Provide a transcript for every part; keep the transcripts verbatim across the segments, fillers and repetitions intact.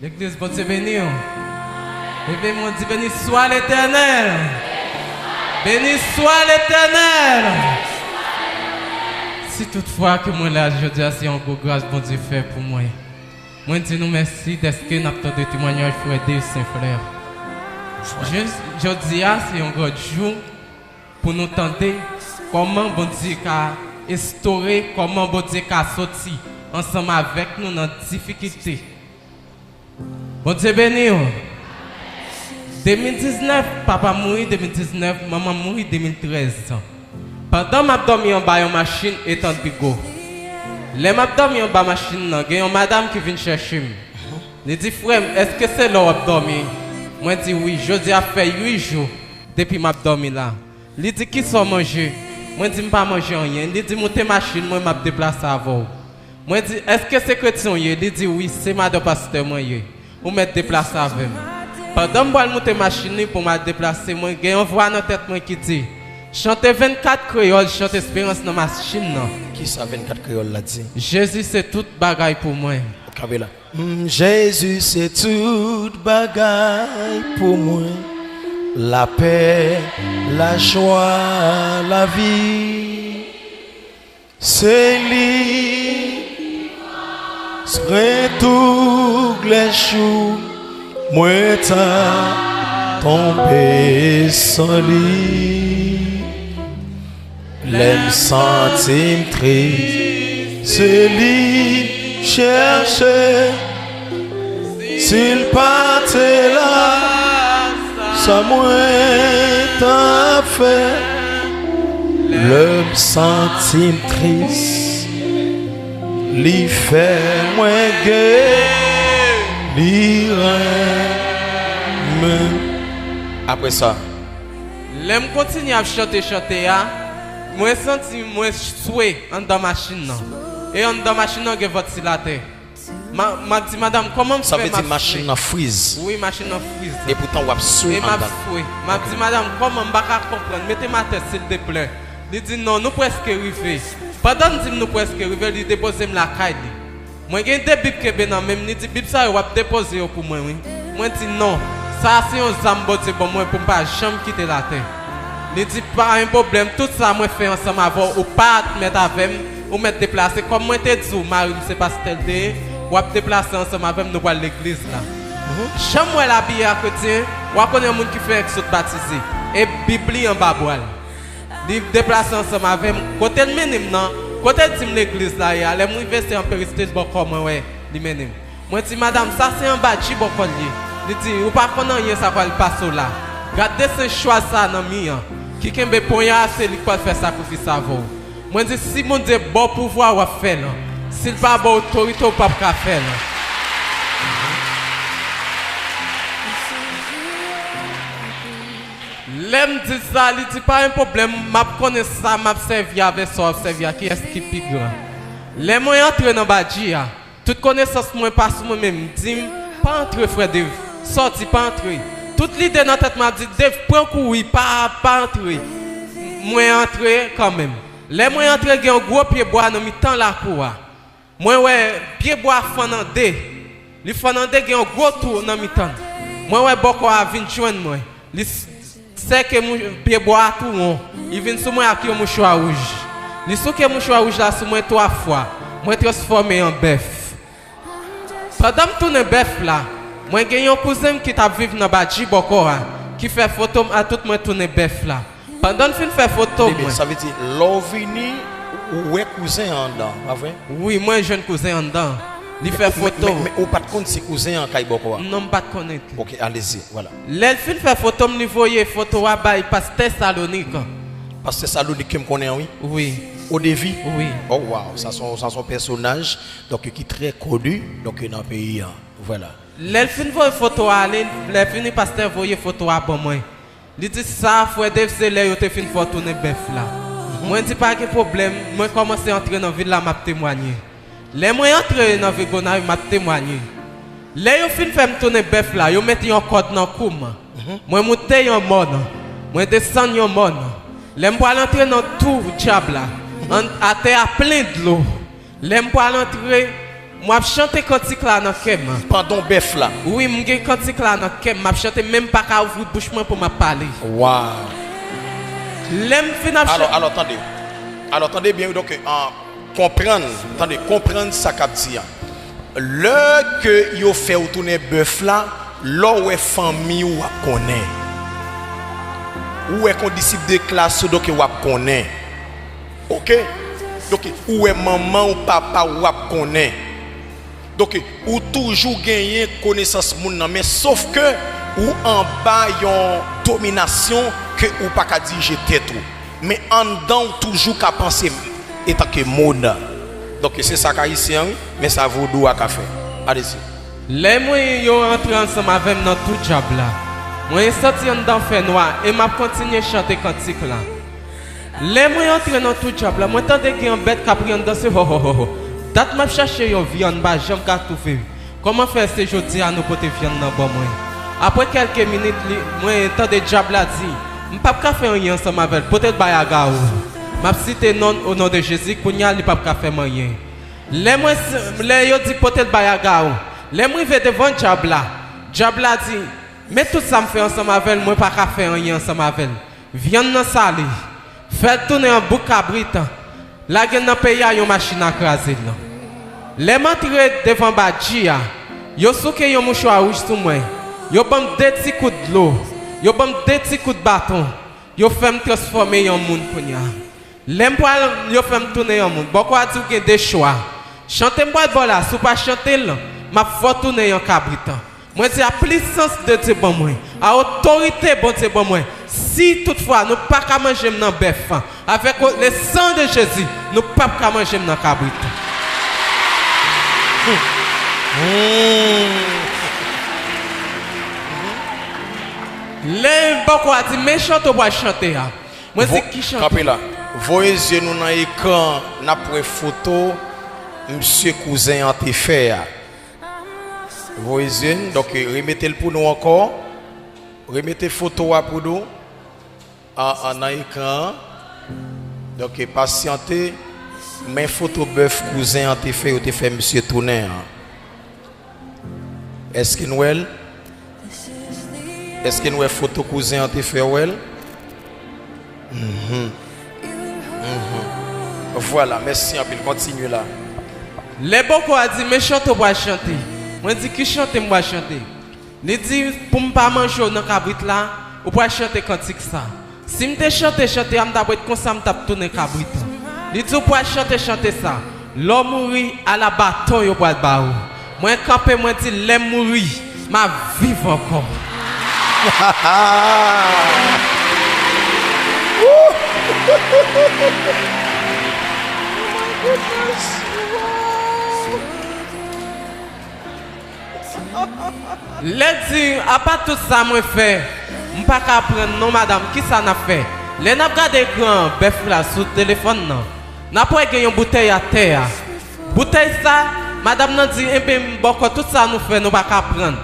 Legliz, Bondye beni w. Leve men w, di, Beni swa Letènèl. Beni swa Letènèl. Si toutfwa ke mwen la jodi a, se yon gwo gras Bondye fè pou mwen. Mwen di nou mèsi dèske n ap tande temwanyaj frè Dave Saint Frère. Jodi a, se yon gran jou pou nou tande kòman Bondye ka estore, kòman Bondye ka soti ansanm avèk nou nan difikilte. Bondye beni w. De mil diznèf, papa m mouri de mil diznèf, manman m mouri de mil trèz. Pandan m ap dòmi anba yon machin etan Bigo, lè m ap dòmi anba machin nan, gen yon madanm ki vin chèche m. Li di, "Frè m, èske se la w ap dòmi?" Mwen di, "Wi, jodi a fè uit jou depi m ap dòmi la." Li di, "Kisa w manje?" Mwen di, "M pa manje anyen." Li di, "Moute machin mwen, m ap deplase avè w." Mwen di, "Èske se kretyen w ye?" Li di, "Wi, se madan pastè mwen ye. Ou mèt deplase avè m." Pandan m pral moute machin li pou m al deplase, mwen gen yon vwa nan tèt mwen ki di, "Chante vennkat kreyòl, chante esperans nan machin nan." Kisa vennkat kreyòl la di? Jezi se tout bagay pou mwen. Kanpe la. Mm, Jezi se tout bagay pou mwen. Lapè, lajwa, lavi. Se li, se tou glè jou, mwen ta tonbe san li. Lè m santi m tris, se li m chèche. Si l pa te la, sa mwen t ap fè? Lè m santi m tris, li fè mwen geri, li renmen. Apre sa, lè m kontinye ap chante chante a, mwen santi mwen swe anndan machin nan. E anndan machin nan gen vantilatè. Ma, m ap di madanm, "Kòman m fè m ap swe?" Sa vle di machin nan friz. Wi, machin nan friz. E poutan w ap swe anndan. E m ap swe. M ap di madanm, "Kòman, m pa ka konprann? Mete m atè, silteplè." Li di, "Non, nou prèske rive." Pandan l di m nou prèske rive, li depoze m lakay li. Mwen gen de bib kenbe nan men m, li di, "Bib sa yo, w ap depoze yo pou mwen, wi." Mwen di, "Non, sa a se yon zam Bondye ban mwen pou m pa janm kite latè." Li di, "Pa gen pwoblèm, tout sa mwen fè ansanm avè w, ou pa mèt avè m, ou mèt deplase. Kòm mwen te di w, mari m se pastè l te ye, w ap deplase ansanm avè m, nou pral legliz la." Jan m wè l abiye a kretyen, w a konnen yon moun ki fenk sot batize. E bib li anba bra l. Li deplase ansanm avè m. Kote l mennen m nan, kote l di m legliz la ye a, lè m rive se an peristil bò kò mwen wè li mennen m. Mwen di, "Madanm, sa se anba dji bò kò l ye." Li di, "Ou pa konn anyen sa pral pase w la. Gad desen chwal sa a nan mi an, ki kenbe ponya a, se li k pral fè sakrifis avè w." Mwen di, "Si Bondye ba w pouvwa, w ap fè l. Si l pa ba w otorite, w p ap ka fè l." Lè m di sa, li di, "Pa gen pwoblèm, m ap konnen sa m ap sèvi avè sa w ap sèvi a, kiyès ki pi gran." Lè mwen antre nan badji a, tout konesans mwen pa sou mwen menm, m di m, "Pa antre, frè Dave, sòti, pa antre." Tout lide nan tèt mwen ap di, "Dave, pran kouri, pa, pa antre." Mwen antre kanmenm. Lè mwen antre, gen yon gwo pyebwa nan mitan lakou a. Mwen wè pyebwa fann an de. Li fann an de, gen yon gwo twou nan mitan l. Mwen wè bòkò a vin jwenn mwen. Li s-, sèke mou-, pyebwa a tou won. Li vin sou mwen ak yon mouchwa wouj. Li souke mouchwa wouj la sou mwen twa fwa. Mwen transfòme an bèf. Pandan m tounen bèf la, mwen gen yon kouzen m ki t ap viv nan badji bòkò a, ki fè foto m a tout mwen tounen bèf la. Pandan n fin fè foto mwen. Sa vle di, lè w vini, ou wè kouzen an anndan, pa vre? Wi, mwen jwenn kouzen an anndan. Li fè foto. Men, men, men ou pa t konn si kouzen an kay bòkò a? Non, m pa t konnen. Ok, allez-y, voilà. Lè l fin fè foto m, li voye foto a bay pastè Salonik. Pastè Salonik ke m konnen an, wi. Wi. Odevi? Wi. Oh, wow, sa se yon, sa se yon pèsonaj, donk, ki trè koni, donk, nan peyi an. Voilà. Lè l fin voye foto a ale, lè fini pastè voye foto a ban mwen. Li di, "Sa, frè Dave, se lè yo te fin fè w tounen bèf la." Mwen di, "Pa gen pwoblèm." Mwen kòmanse antre nan vil la, m ap temwanye. Lè mwen antre nan vil Gonayiv, m ap temwanye. Lè yo fin fè m tounen bèf la, yo mete yon kòd nan kou m. Mwen moute yon mòn. Mwen desann yon mòn. Lè m pral antre nan twou dyab la, an, atè a plen dlo. Lè m pral antre, M ap chante kantik la nan kè m. Pandan w bèf la. Wi, m gen kantik la nan kè m. M ap chante, men m pa ka ouvri bouch mwen pou m ap pale. Waw. Lè m fin ap Alò, chante. Alò, tande. Alò, tande byen, wi, donk, an, konprann, tande, konprann sa k ap di a. Lè ke yo fè w tounen bèf la, lè w wè fanmi w, w ap konnen. Ou wè kondisip de klas ou, donk, w ap konnen. Oke? Donk, ou wè manman w, papa w, w ap konnen. Donk, ou toujou genyen konesans moun nan, men sof ke ou anba yon dominasyon ke ou pa ka dirije tèt ou. Men anndan w toujou ka panse etanke moun. Donk, se sa k ayisyen an, wi, men sa vodou a ka fè. Alezi. Lè mwen yo antre ansanm avè m nan tou djab la, mwen santi anndan fè nwa e m ap kontinye chante kantik la. Lè mwen antre nan tou djab la, mwen tande gen yon bèt k ap ri anndan se ho ho ho ho. Dat m ap chache yon vyann, m pa janm ka twouve. Kòman fè se jodi a nou pote vyann nan ban mwen? Apre kèlke minit, li, mwen tande djab la di, m p ap ka fè anyen ansanm avè l, pote l bay Agawou. M ap site non, o non de Jezi, kounye a li p ap ka fè m anyen. Lè mwen, lè yo di pote l bay Agawou, lè m rive devan djab la, djab la di, men tout sa m fè ansanm avè l, mwen pa ka fè anyen ansanm avè l. Vyann nan sale. Fè l tounen an bouk kabrit. Lage l nan peyi a yon machin a kraze l. Lè m antre devan badji a, yo souke yon mouchwa wouj sou mwen. Yo ban m de ti kout dlo. Yo ban m de ti kout baton. Yo fè m transfòme yon moun kounye a. Lè m pral, yo fè m tounen yon moun. Bòkò a di w gen de chwa. Chante m pral ba w la, si w pa chante l, m ap fè w tounen yon kabrit. Mwen di a plisans de Dye ban mwen, a otorite Bondye ban mwen, si toutfwa nou pa ka manje m nan bèf, avèk le sang de Jésus, nou p ap ka manje m nan kabrit. Lè bòkò a di, men chante w pral chante a. Mwen di, ki chante? Kanpe la. Voye zye nou nan ekran, n ap wè foto misye kouzen an te fè a. Voye zye n, donk, remete l pou nou ankò. Remete foto a pou nou. An, an, nan ekran an. Donk, pasyante. Men foto bèf kouzen an te fè, yo te fè misye tounen an. Èske n wè l? Èske n wè foto kouzen an te fè, w wè l? Mhm. Mhm. Vwala, mèsi anpil. Kontinye la. Lè bòkò a di, men chante w pral chante. Mwen di, ki chante m pral chante? Li di, pou m pa manje w nan kabrit la, ou pral chante kantik sa. Si m te chante chante a, m t ap ret konsa, m t ap tounen kabrit. Li di, ou pral chante chante sa. Lè w mouri, ala baton yo pral ba ou. Mwen kanpe, mwen di, lè m mouri, m ap viv ankò. Lè di, apa tout sa mwen fè, m pa ka aprann non, madanm, kisa n ap fè? Lè n ap gade ekran bèf la sou telefòn nan, n ap wè gen yon boutèy atè a. Boutèy sa, madanm nan di, enben, bòkò tout sa nou fè, nou pa ka pran.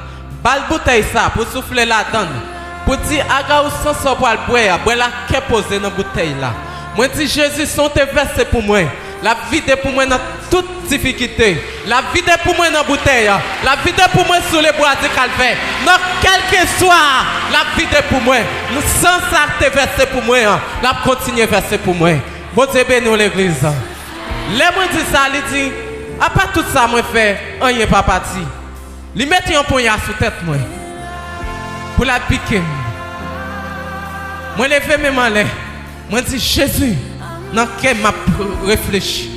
Ba l boutèy sa pou soufle ladan l. Pou di, Agawou san sa w pral bwè a, bwè l ak kè poze nan boutèy la. Mwen di, Jezi, san w te vèse pou mwen, l ap vide pou mwen nan tout difikilte. L ap vide pou mwen nan boutèy an. L ap vide pou mwen sou lebwa di Kalvè. Nan kèlkeswa, l ap vide pou mwen. Nan san sa k te vèse pou mwen an, l ap kontinye vèse pou mwen. Bondye beni w, legliz. Lè mwen di sa, li di, apa tout sa mwen fè, anyen pa pati. Li mete yon ponya sou tèt mwen pou l al pike m. Mwen leve men m anlè. Mwen di, Jezi, nan kè m ap reflechi.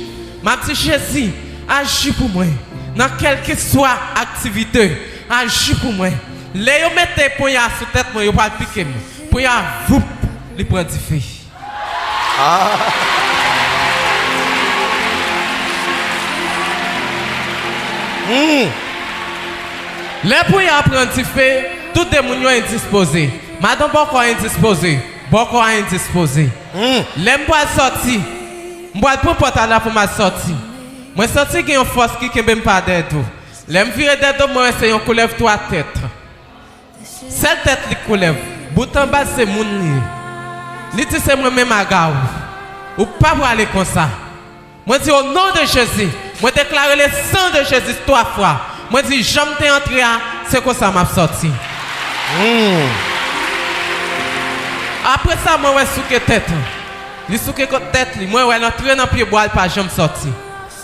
M ap di, Jezi, aji pou mwen. Nan kèlkeswa aktivite, aji pou mwen. Lè yo mete ponya sou tèt mwen, yo pral pike m. Ponya, voup, li pran dife. Ah. Hmm. Lè ponya pran dife, tout de moun yo endispoze. Madanm bòkò a endispoze. Bòkò a endispoze. Hmm. Lè m pral sòti, m pral pran pòt la pou m al sòti. Mwen santi gen yon fòs ki kenbe m pa dèyè do. Lè m vire dèyè do, mwen wè se yon koulèv twa tèt. Sèl tèt li koulèv, bout anba l se moun li ye. Li di se mwen menm Agawou. Ou pa prale konsa. Mwen di, o non de Jezi, Mwen deklare le sang de Jésus twa fwa. Mwen di, jan m te antre a, se konsa m ap sòti. Apre sa, mwen wè souke tèt. Li souke kot tèt li. Mwen wè l antre nan pye bwa, l pa janm sòti.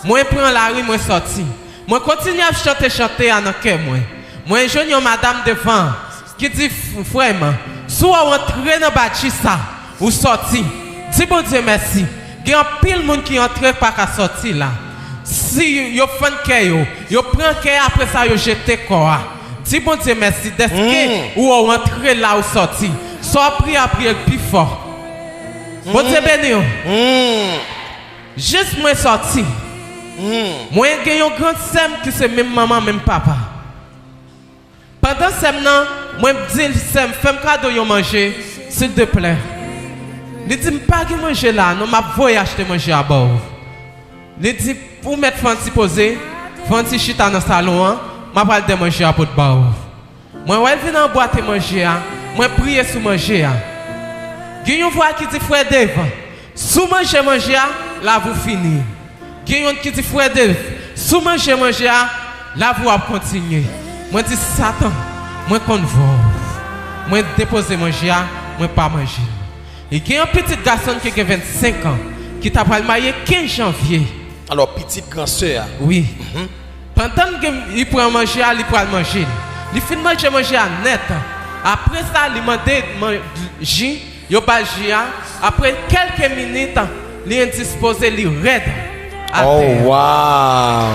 Mwen pran lari, mwen sòti. Mwen kontinye ap chante chante a nan kè mwen. Mwen jwenn yon madanm devan ki di, "Frè m, si w antre nan badji sa, ou sòti. Di Bondye mèsi. Gen anpil moun ki antre pa ka sòti la. Si yo fann kè yo, yo pran kè a, apre sa yo jete kò a. Di Bondye mèsi dèske ou, ou antre la, ou sòti. Sa w ap priye a, priye l pi fò." Bondye beni w. Jis mwen sòti, mwen gen yon grann sè m ki se menm manman, menm papa. Pandan sè m nan, mwen di l, "Sè m, fè m kado yon manje, sildeplè." Li di, "M pa gen manje la, non, m ap voye achte manje a ba w." Li di, "Ou mèt fè yon ti poze, fè yon ti chita nan salon an, m ap al dè manje a pot ba w." Mwen wè l vin anbwate manje a, mwen priye sou manje a. Gen yon vwa ki di, "Frè Dave, si w manje manje a, lavi w fini." Gen youn ki di, "Frè Dave, si w manje manje a, lavi w ap kontinye." Mwen di, "Satan, mwen konn vwa w." Mwen depoze manje a, mwen pa manje l. E gen yon pitit gason ki gen vennsenk an, ki ta pral marye kenz janvye. Alò, pitit gran sè a. Wi. Pandan l gen, li pran manje a, li pral manje l. Li fin manje manje a nèt. Apre sa, li mande man-, ji, yo ba l ji a. Apre kèlke minit, li endispoze, li rèd atè a. Oh, wow!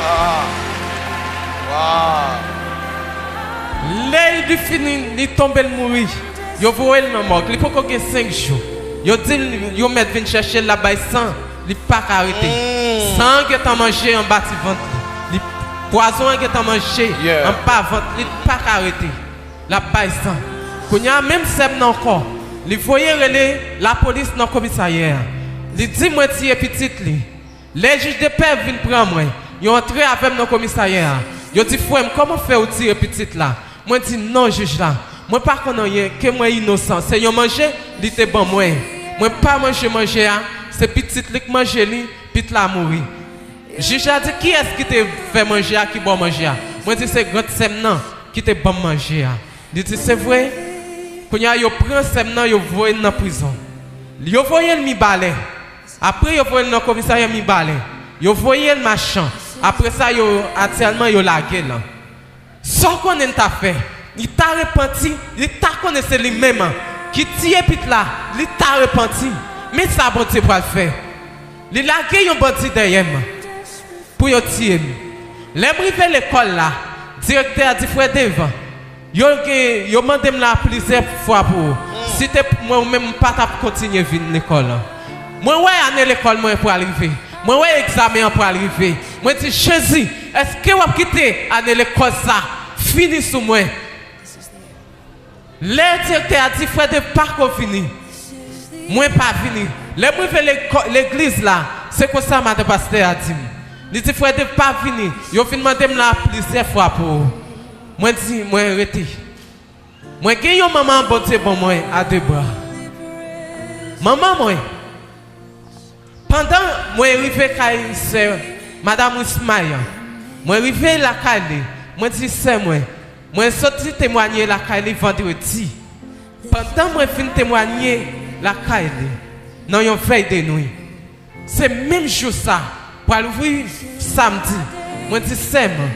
Ah, wow! Lè li fini, li tonbe, l mouri. Yo voye l nan mòg. Li poko gen senk jou. Yo di l, yo mèt vin chèche l, l ap bay san. Li pa ka rete. San an gentan manje anba ti vant li. Li, pwazon an gentan manje anba vant li, li pa ka rete. L ap bay san. Kounye a, menm sè m nan ankò, li voye rele lapolis nan komisarya a. Li di mwen tiye pitit li. Lè jij de pè vin pran mwen, yo antre avè m nan komisarya a. Yo di, "Frè m, kòman fè ou tiye pitit la?" Mwen di, "Non, jij la, mwen pa konn anyen, ke mwen inosan. Se yon manje li te ban mwen. Mwen pa manje manje a, se pitit li k manje li, pitit la mouri." Jij la di, "Kiyès ki te fè manje a, ki ba w manje a?" Mwen di, "Se grann sè m nan ki te ban m manje a." Li di, "Se vre?" Kounye a, yo pran sè m nan, yo voye l nan prizon. Yo voye l Mibalè. Apre, yo voye l nan komisarya Mibalè. Yo voye l Machan. Apre sa, yo, aktyèlman, yo lage l. Sa w konnen l ta fè? Li ta repanti, li ta konnen se li menm ki tiye pitit la, li ta repanti. Men sa Bondye pral fè. Li lage yon bandi dèyè m pou yo tiye m. Lè m rive lekòl la, direktè a di, "Frè Dave, yo gen, yo mande m la plizyè fwa pou ou. Si te pou mwen, ou menm, m pa t ap kontinye vin lekòl." Mwen wè ane lekòl mwen pral rive. Mwen wè egzamen an pral rive. Mwen di, "Jezi, èske w ap kite ane lekòl sa fini sou mwen?" Lè direktè a di, "Frè Dave, pa ko vini," mwen pa vini. Lè m rive lekò-, legliz la, se konsa madan pastè a di m. Li di, "Frè Dave, pa vini. Yo vin mande m la plizyè fwa pou ou." Mwen di, "Mwen rete." Mwen gen yon manman Bondye ban mwen a de bra. Manman mwen, pandan mwen rive kay sè Madam Wismay an, mwen rive lakay li, mwen di, "Sè mwen, mwen soti temwanye lakay li vandredi." Pandan mwen fin temwanye lakay li, nan yon vèy de nwi, se menm jou sa, pral ouvri samdi, mwen di, "Sè m,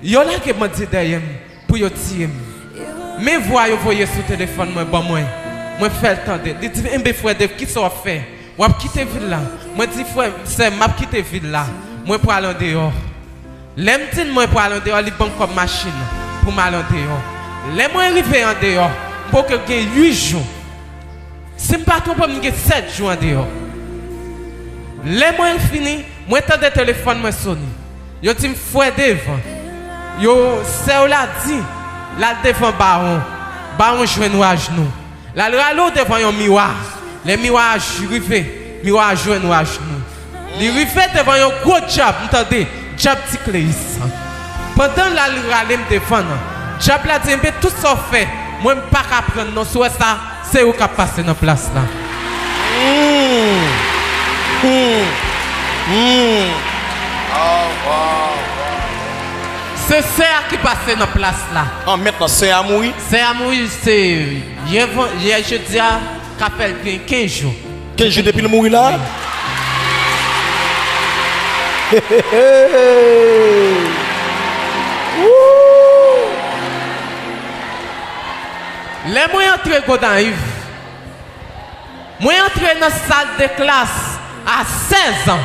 yo lage bandi dèyè m pou yo tiye m. Men vwa yo voye sou telefòn mwen ban mwen, mwen fè l tande." Li di, "Enben, frè Dave, kisa w ap fè? W ap kite vil la?" Mwen di, "Frè, sè m, m ap kite vil la. Mwen pral andeyò." Lè m di l mwen pral andeyò, li ban m kòb machin pou m al andeyò. Lè mwen rive andeyò, m poko gen uit jou. Si m pa twonpe m, m gen sèt jou andeyò. Lè mwen fini, mwen tande telefòn mwen sone. Yo di m, "Frè Dave, yo, sè w la di l al devan bawon. Bawon jwenn ou ajnou. L al rale w devan yon miwa. Lè miwa a j-, rive, miwa a jwenn ou ajnou." Li rive devan yon gwo djab, m tande, djab Ti Kleyis. Pandan l al rale m devan nan, djab la di, "Enben, tout sa w fè, mwen m pa ka pran l non, si w wè sa, se ou k ap pase nan plas la." Hmm. Hmm. Hmm. Se sè a ki pase nan plas la. An, mentnan, sè a mouri? Sè a mouri, se yè, van- yè jedi a, ka fè l gen kenz jou. Kenz jou depi l mouri la? Wi. Woo! Lè mwen antre Gonayiv, mwen antre nan sal de klas a sèz an.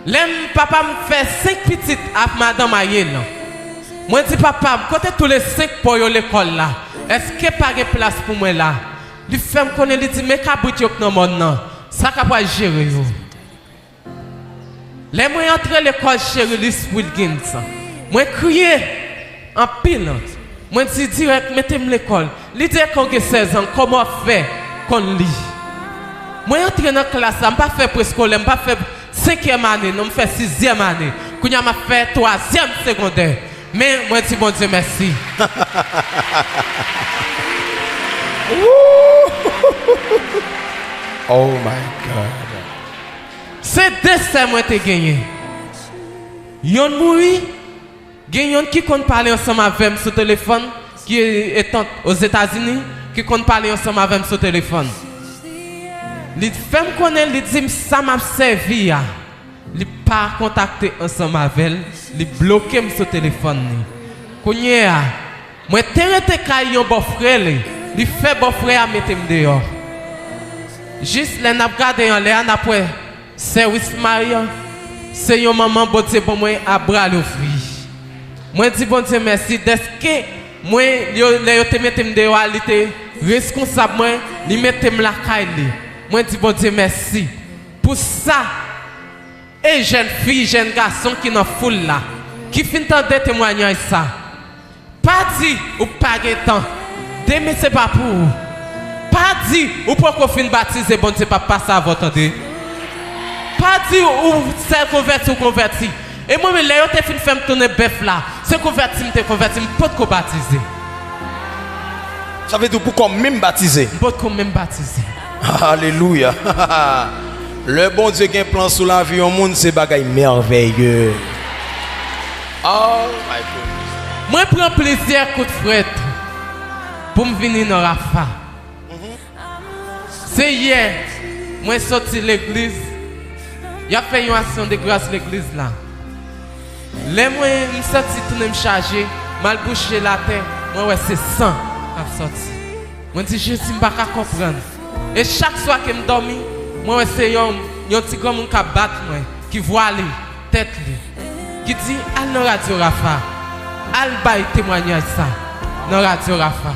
Lè m, papa m fè senk pitit ak madanm Ariel. Mwen di papa m, "Kote tou le senk pa w yo lekòl la? Èske pa gen plas pou mwen la?" Li fè m konnen, li di, "Men kabrit yo k nan mòn nan, sa k ap pral jere yo." Lè mwen antre lekòl Cherilis Wilgens, mwen kriye anpil. Mwen di dirèk, "Mete m lekòl." Li di, "Èske w gen sèz an, kòman w ap fè konn li?" Mwen antre nan klas la, m pa fè preskolè, m pa fè senkyèm ane, non, m fè sizyèm ane. Kounye a, m ap fè twazyèm segondè. Men, mwen di Bondye mèsi. Woo! Oh my God. Se de sè mwen te genyen. Yonn mouri, gen yonn ki konn pale ansanm avè m sou telefòn, ki etan Ozetazini, ki konn pale ansanm avè m sou telefòn. Li fè m konnen, li di m sa m ap sèvi a, li pa kontakte ansanm avè l, li bloke m sou telefòn li. Kounye a, mwen te rete kay yon bòfrè li, li fè bòfrè a mete m deyò. Jis lè n ap gade anlè a, n ap wè Sè Wismay se yon manman Bondye ban mwen a bra louvri. Mwen di Bondye mèsi dèske mwen, yo, lè yo te mete m deyò a, li te reskonsab mwen, li mete m lakay li. Mwen di Bondye mèsi pou sa. E jèn fi, jèn gason ki nan foul la, ki fin tande temwayaj sa, pa di ou pa gen tan. Demen se pa pou ou. Pa di ou poko fin batize, Bondye p ap pase avè w, tande. Pa di ou sèl konvèti ou konvèti. E mwen menm, lè yo te fin fè m tounen bèf la, se konvèti m te konvèti, m potko batize. Sa vle di ou poko menm batize? M potko menm batize. Alelouya. Lè Bondye gen plan sou lavi yon moun, se bagay mèveye. Oh my goodness. Mwen pran plizyè kout frèt pou m vini nan Rafa. Se yè mwen soti legliz, y ap fè yon aksyon de gras legliz la. Lè mwen, m santi tounen m chaje, m al bouche l atè, mwen wè se san k ap sòti. Mwen di, "Jezi, m pa ka konprann." E chak swa ke m dòmi, mwen wè se yon, yon ti granmoun k ap bat mwen, ki vwale tèt li, ki di, "Al nan Radyo Rafa, al bay temwayaj sa nan Radyo Rafa."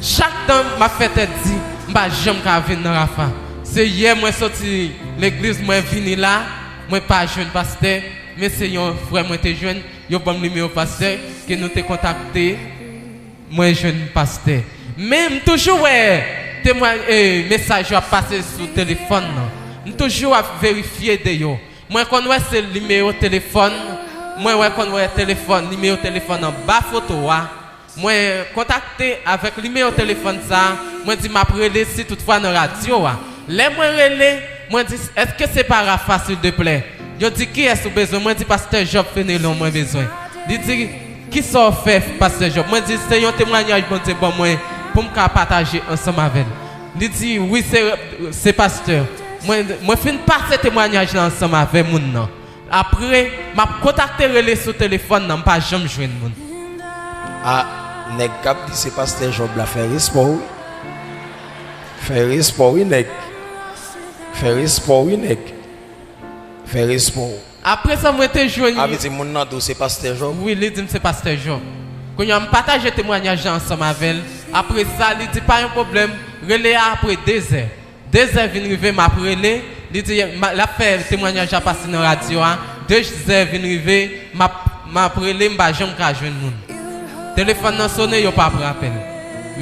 Chak tan m ap fè tèt di, m pa janm ka vin nan Rafa. Se yè mwen soti legliz, mwen vini la, mwen pa jwenn pastè, men se yon frè mwen te jwenn, yo ban m nimewo pastè, ke nou te kontakte, mwen jwenn pastè. Men m toujou wè temwa-, e, mesaj yo ap pase sou telefòn nan. M toujou ap verifye de yo. Mwen konn wè se nimewo telefòn, mwen wè konn wè telefòn, nimewo telefòn anba foto a. Mwen kontakte avèk nimewo telefòn sa a, mwen di m ap rele si toutfwa nan radyo a. Lè mwen rele, mwen di, "Èske se pa Rafa, sildeplè?" Yo di, "Kiyès ou bezwen?" Mwen di, "Pastè Job Fenelon mwen bezwen." Li di, "Kisa w fè, Pastè Job?" Mwen di, "Se yon temwayaj Bondye ban mwen pou m ka pataje ansanm avè l." Li di, "Wi, se, se pastè." Mwen, mwen fin pase temwayaj la ansanm avè moun nan. Apre, m ap kontakte, rele sou telefòn nan, m pa janm jwenn moun. A, nèg k ap di se pastè Job la, fè respè w wi. Fè respè w wi, nèg. Fè respè w wi, nèg. Fè respè w. Apre sa, mwen te jwenn. A vle di moun nan di w se pastè Job? Wi, li di m se pastè Job. Kounye a, m pataje temwayaj la ansanm avè l. Apre sa, li di, "Pa yon pwoblèm, rele a apre dezè." Dezè vin rive, m ap rele. Li di, ma-, l ap fè temwayaj la pase nan radyo a. Dezè vin rive, m ap, m ap rele, m pa janm ka jwenn moun. Telefòn nan sonnen, yo pa pran apèl.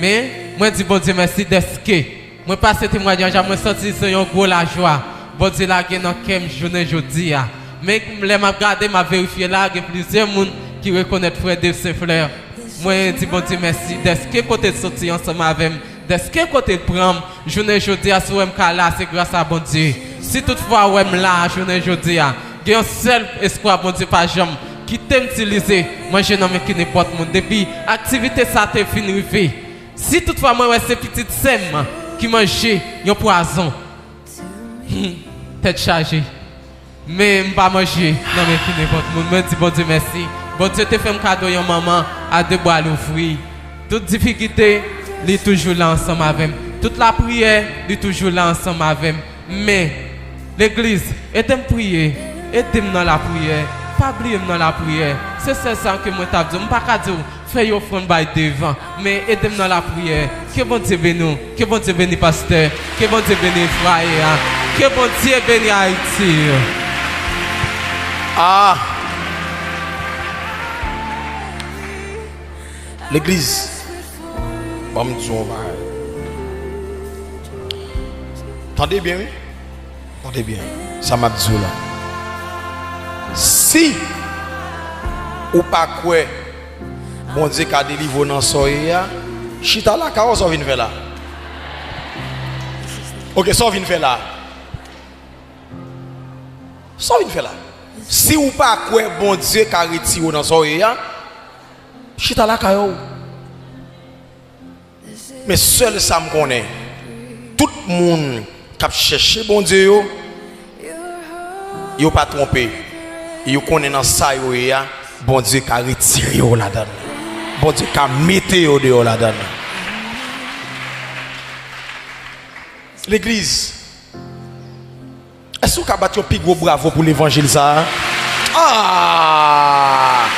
Men, mwen di Bondye mèsi dèske mwen pase temwayaj la, mwen santi se yon gwo lajwa Bondye lage nan kè m jounen jodi a. Men, lè m ap gade, m ap verifye la, gen plizyè moun ki rekonèt frè Dave Saint Fleur. Mwen di Bondye mèsi dèske kote l soti ansanm avè m, dèske kote l pran m, jounen jodi a, si w wè m ka la, se gras a Bondye. Si toutfwa ou wè m la a jounen jodi a, gen yon sèl espwa Bondye pa janm kite m itilize manje nan men ki nenpòt moun. Depi aktivite sa a te fin rive, si toutfwa mwen wè se pitit sè m ki manje yon pwazon, hmm, tèt chaje. Men m pa manje nan men ki nenpòt moun. Mwen di Bondye mèsi. Bondye te fè m kado yon manman a de bra louvri. Tout difikilte, li toujou la ansanm avè m. Tout lapriyè, li toujou la ansanm avè m. Men, legliz, ede m priye. Ede m nan lapriyè. Pa bliye m nan lapriyè. Se sèl sa ke mwen t ap di w. M pa ka di w fè yon ofrann bay devan. Men ede m nan lapriyè. Ke Bondye beni w. Ke Bondye beni pastè. Ke Bondye beni fwaye a. Ke Bondye beni Ayiti. Ah! Legliz, ban m di w yon bagay. Tande byen, wi. Tande byen sa m ap di w la. Si ou pa kwè Bondye ka delivre w nan sa w ye a, chita lakay ou, sa w vin fè la? Oke, sa w vin fè la? Sa w vin fè la? Si ou pa kwè Bondye ka retire w nan sa w ye a, chita lakay ou. Men sèl sa m konnen, tout moun k ap chèche Bondye yo, yo pa twonpe. Yo konnen nan sa yo ye a, Bondye ka retire yo ladan l. Bondye ka mete yo deyò ladan l. Legliz, èske w ka bat yon pi gwo bravo pou levanjil sa a? Ah!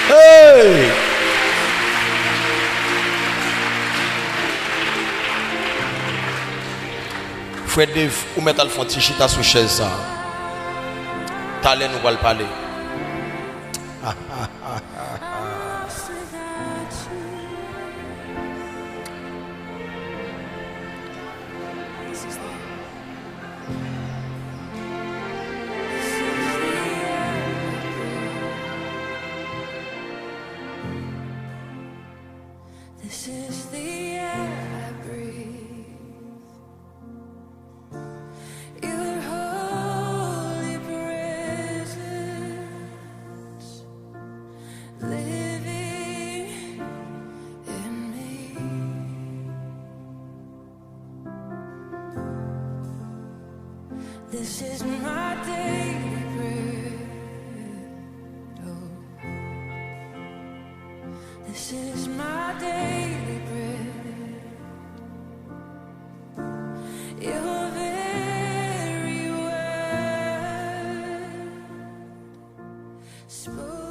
Hey! Frè Dave, ou mèt al fè yon ti chita sou chèz sa a. Talè nou pral pale. This is the air I breathe. Your holy presence living in me. This is my daily bread. Oh, this is my daily bread. Your very word spoken.